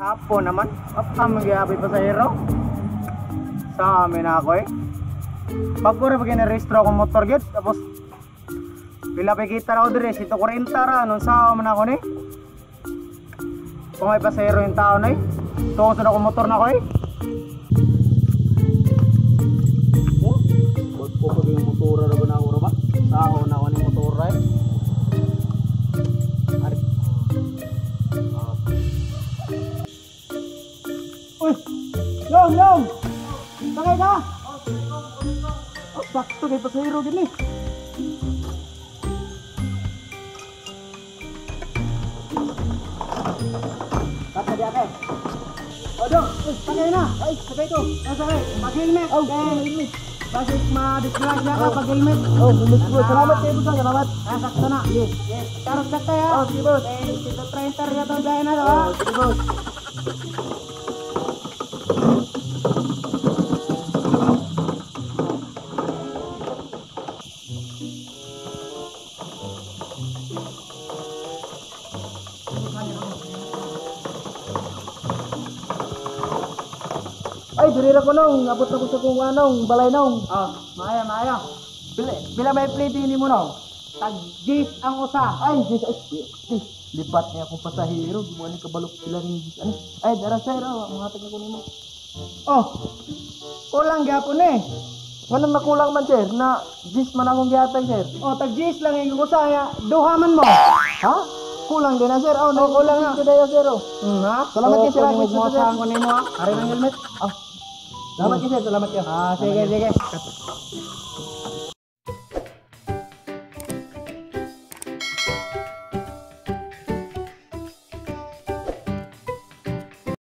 Hapon naman. Apam gyapon pasahero. Sa amin ako eh. Bago ra ba rehistro akong motor gyud, tapos pila pa kita ra ko dire, 140 ra nun sa man ako ni. Kung may pasahero yung tao na eh. Tuong sa akong motor na ko eh. Oh, ba't ko pag yung motora ra ba na ako ra ba? Sao na ako ni motora eh. Uy! Long! Long! Sakay ka! Oh, sakto kay pasahero gini. Tata di ate. O dong, uy, sakay na. Ay, sakay to. Ay, sakay. Pag-helmet. Oh, helmet. Basig ma-disgrasya ka pag helmet. Oh, salamat kayo boss, salamat. Ah, sakto na. Yes. Yes. Karot sakay ha. Oh, sige boss. Eh, 130 ra tong biyahe na to ha. Oh, sige boss. Ay, diri ra ko nong, abot na ko sa kung anong balay nong. Oh, maayo, maayo. Pila may plate ini mo nong? Tag G's ang usa. Ay, Diyos, ay, di, libat niya akong pasahero, di mo ani kabalok sila ning Diyos, ano? Ay, dara sir, oh, mga tag na ko nimo. Oh. Kulang gyapon eh. Nganong nakulang man sir, na Diyos man akong gihatag sir. Oh, tag G's lang yung usa ya. Duha man mo. Ha? Kulang din na sir. Oh, Oh, kulang na. Ko dayo sir. Oh. Ha? Salamat kay sir, Kunin sir. mo sa ko nimo ha. Ari ng helmet. Ah. Salamat kay sir, salamat kayo. Ah, sige, sige.